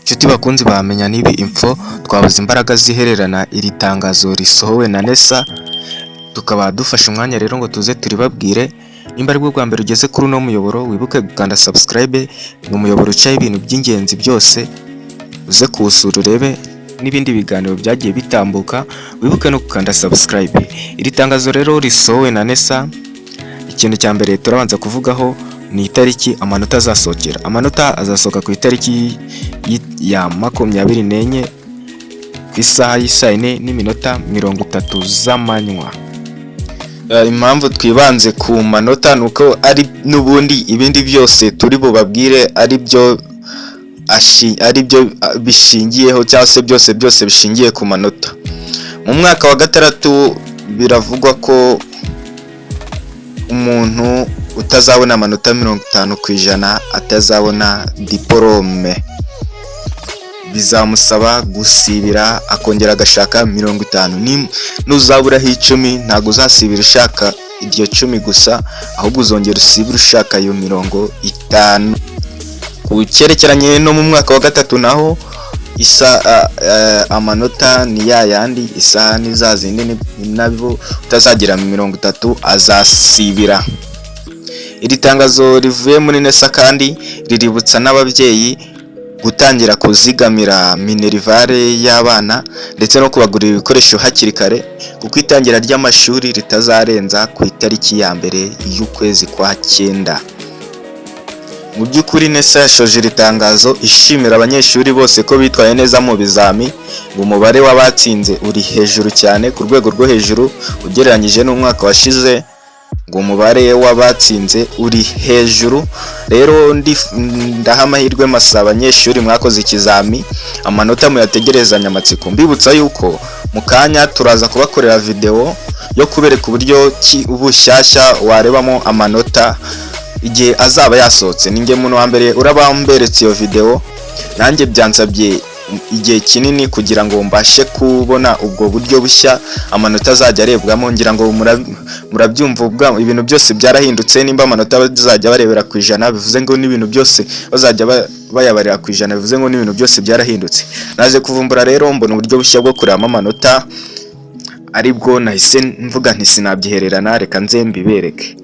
Inshuti bakunzi bamenya n'ibi info, twabuze imbaraga zihererana iri tangazo risohowe na NESA, tukaba dufashe umwanya rero ngo tuze turibabwire. Nimba aribwo bwa mbere ugeze kuri uno muyoboro, wibuke gukanda subscribe. Ni umuyoboro ucaho ibintu by'ingenzi byose, uze kuwusura urebe n'ibindi biganiro byagiye bitambuka, wibuke no gukanda subscribe. Iri tangazo rero risohowe na NESA, ikintu cya mbere turabanza kuvugaho ni itariki amanota azasohokera. Amanota azasohoka ku itariki ya 24 ku isaha y'isaa 4:30 z'amanywa. Impamvu twibanze ku manota ni uko ari n'ubundi ibindi byose turi bubabwire ari byo bishingiyeho, cyangwa se byose byose bishingiye ku manota. Mu mwaka wa gatandatu biravugwa ko umuntu utazabona amanota 50% atazabona diporome, bizamusaba gusibira akongera agashaka 50. Nuzaburaho 10, ntabwo uzasibira ushaka iryo 10 gusa, ahubwo uzongera usibire ushaka ayo 50. Ku cyerekeranye no mu mwaka wa gatatu naho, isa amanota ni ya yandi, isaha ni za zindi, nabo utazagira 30 azasibira. Iri tangazo rivuye muri NESA kandi riributsa n'ababyeyi gutangira kuzigamira minerval y'abana ndetse no kubagurira ibikoresho hakiri kare, kuko itangira ry'amashuri ritazarenza ku itariki ya 1 y'ukwezi kwa 9. Mu by'ukuri NESA yashoje iri tangazo ishimira abanyeshuri bose ko bitwaye neza mu bizami, ngo umubare w'abatsinze uri hejuru cyane, ku rwego rwo hejuru ugereranyije n'umwaka washize, ngo umubare w'abatsinze uri hejuru. Rero ndaha amahirwe masa abanyeshuri mwakoze ikizami, amanota muyategerezanya amatsiko. Mbibutsa yuko mu kanya turaza kubakorera video yo kubereka uburyo ki bushyashya warebamo amanota igihe azaba yasohotse. Ninjye muntu wa mbere uraba mberetse iyo video. Nanjye byansabye igihe kinini kugira ngo mbashe kubona ubwo buryo bushya amanota azajya arebwamo. Ngira ngo murabyumva, ibintu byose byarahindutse. Nimba amanota bazajya barebera ku 100, bivuze ngo n'ibintu byose bazajya bayabarira ku 100, bivuze ngo n'ibintu byose byarahindutse. Naje kuvumbura rero mbona uburyo bushya bwo kurebamo amanota, aribwo nahise mvuga nti sinabyihererana, reka nze mbibereke.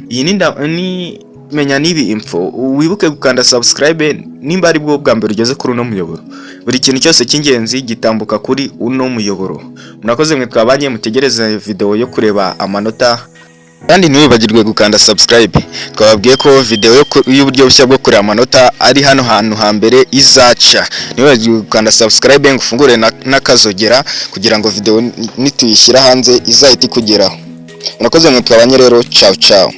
Iyi ni menya n'ibi info. Wibuke gukanda subscribe nimba ari bwo bwa mbere ugeze kuri uno muyoboro. Buri kintu cyose cy'ingenzi gitambuka kuri uno muyoboro. Murakoze mwe twabanye, mutegereze video yo kureba amanota, kandi ntiwibagirwe gukanda subscribe. Twababwiye ko video y'uburyo bushya bwo kureba amanota ari hano hantu hambere izaca. Ntiwibagirwe gukanda subscribe ngo ufungure n'akazogera kugira ngo video nituyishyira hanze izahite ikugeraho. Murakoze mwe twabanye rero, ciao ciao.